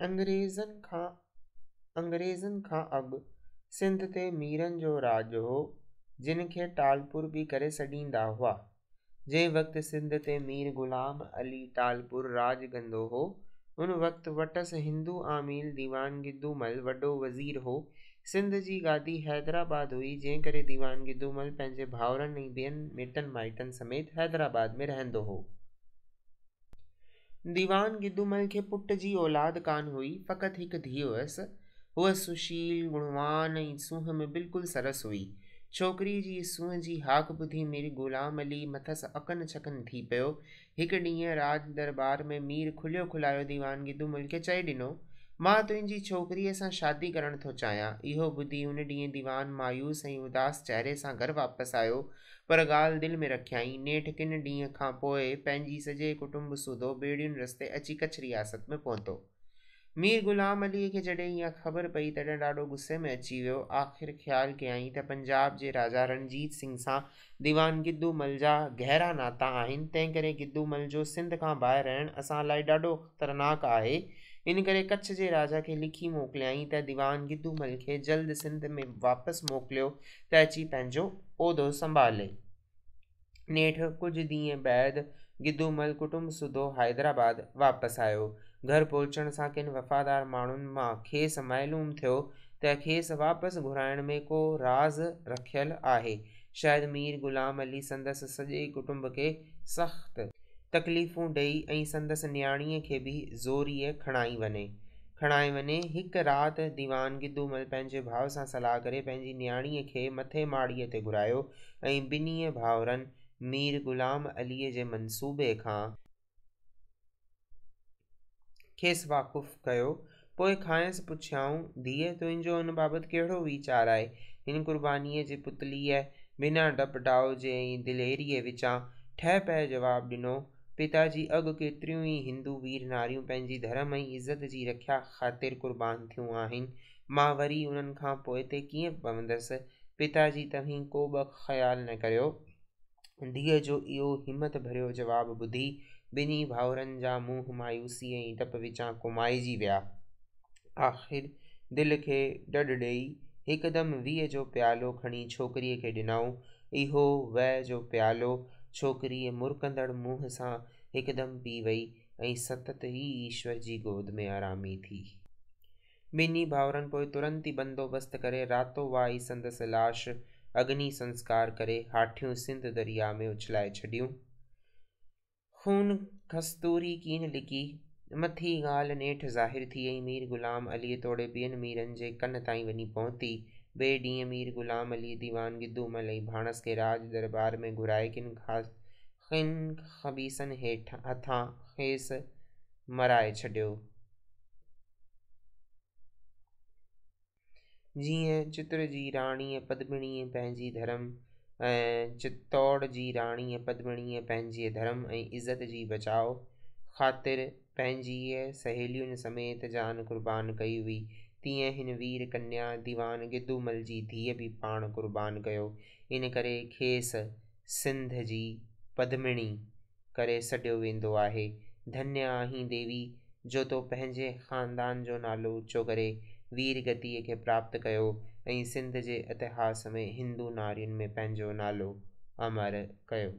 انگريزن کان انگريزن کان اڳ سنڌ تي ميرن جو راڄ هو، جن کي ٽالپر به ڪري سڏيندا هئا. جنهن وقت سنڌ تي مير غلام علي ٽالپر راڄ ڪندو هو، ان وقت وٽس هندو عامل ديوان گدومل وڏو وزير هو. سنڌ جي گادي حيدرآباد هئي، جنهن ڪري ديوان گدومل پنهنجي ڀائرن ۽ ٻين مٽن مائٽن سميت حيدرآباد ۾ رهندو هو. ديوان گدومل کي پٽ جي اولاد ڪانه هئي، فقط هڪ ڌيء هئس. هوء سشيل، گڻوان ۽ سونهن ۾ بلڪل سرس هئي. ڇوڪريء جي سونهن جي هاڪ ٻڌي مير غلام علي مٿس اڪن ڇڪن ٿي پيو. هڪ ڏينهن راڄ درٻار ۾ مير کليو کلايو ديوان گدومل کي چئي ڏنو، مان تنهنجي ڇوڪريء سان شادي ڪرڻ ٿو چاهيان. اهو ٻڌي ان ڏينهن ديوان مايوس ۽ اداس چهري سان گهر واپس آيو. پر ڳالهه دل ۾ رکيائين. نيٺ ڪن ڏينهن کان پوء پنهنجي سڄي ڪٽنب سوڌو ٻيڙين رستي اچي ڪڇ رياست ۾ پهتو. مير غلام عليء کي جڏهن اها خبر پئي تڏهن ڏاڍو غصي ۾ اچي ويو. آخر خيال ڪيائين ته پنجاب جي راجا رڻجيت سنگهه سان ديوان گدو مل جا گهرا ناتا آهن، تنهنڪري گدو مل جو سنڌ کان ٻاهر رهڻ اسان لاء ڏاڍو خطرناڪ آهي. ان ڪري ڪڇ جي راجا کي لکي موڪليائين ته ديوان گدو مل کي جلد سنڌ ۾ واپس موڪليو ته اچي پنهنجو عهدو سنڀالي. نيٺ ڪجهه ڏينهن بعد گدومل ڪٽنب سوڌو حيدرآباد واپس آيو. گهر پهچڻ سان ڪن وفادار ماڻهن مان کيس معلوم ٿيو ته کيس واپس گهرائڻ ۾ ڪو راز رکيل آهي. شايد مير غلام علي سندس سڄي ڪٽنب کي سخت تڪليفون ڏئي ۽ سندس نياڻيء کي به زوريء کڻائي وڃي. کڻائي وڃي. هڪ رات ديوان گدومل پنهنجي ڀاء سان صلاح ڪري پنهنجي نياڻيء کي مٿي ماڙيء تي گهرايو ۽ ٻنهي ڀائرن مير غلام عليء جي منصوبي کان کيس واقف ڪيو. پوء کانئس پڇيائون، ڌيء، تنهنجو ان بابت ڪهڙو ويچار آهي؟ هن قربانيء جي پتليء بنا ڊپ ڊاء جي ۽ دليريء وچان ٺهه پهه جواب ڏنو، پتا جي اڳ ڪيتريون ئي هندو وير ناريون پنهنجي ڌرم ۽ عزت جي رکيا خاطر قربان ٿيون آهن، مان وري انهن کان پوئتي ڪيئن پوندس؟ پتا جي توهين ڪو به خيال نه ڪريو. ڌيء جو اهو همت ڀريو جواب ٻڌي ٻنهي ڀائرن جا منهن مايوسيء ۽ ڊپ وچان ڪومائجي ويا. آخر دل کي ڏڍ ڏيئي هڪدم ويء جو پيالو کڻي ڇوڪريء کي ڏنائون. اهو ويء جو پيالو ڇوڪريء مرڪندڙ منهن سان هڪدم پي وئي ۽ ستت ئي ايشور جي گود ۾ آرامي ٿي. ٻنهي ڀائرن پوء ترنت ئي بندوبست ڪري راتو وائي سندس لاش اگني سنسڪار ڪري هاٺيون سنڌ درياء ۾ اڇلائي ڇڏيون. خون کستوري ڪين لڪي. مٿي ڳالهه نيٺ ظاهر ٿي ۽ مير غلام عليء توڙي ٻين ميرن جي ڪن تائين وڃي پهتي. ٻئي ڏينهن مير غلام عليء ديوان گدومل ۽ ڀاڻس کي راڄ درٻار ۾ گهرائي ڪن خبيثن هٿان کيس مرائي ڇڏيو. جيئن چتر جي راڻيء پدمڻيء پنهنجي ڌرم ۽ چتوڙ جي راڻيء پدمڻيء پنهنجي ڌرم ۽ عزت جي بچاء خاطر پنهنجيء سهيلين سميت جان قربان ڪئي هئي، تيئن هن وير ڪنيا ديوان گدومل جي ڌيء به پاڻ قربان ڪيو. ان ڪري کيس سنڌ جي پدمڻي ڪري سڏيو ويندو آهي. ڌنيه آهين ديوي، جو تو پنهنجي خاندان جو نالو اوچو ڪري وير گتيء کي پراپت ڪيو ۽ سنڌ جي اتهاس ۾ هندو نارين ۾ پنهنجو نالو امر ڪيو.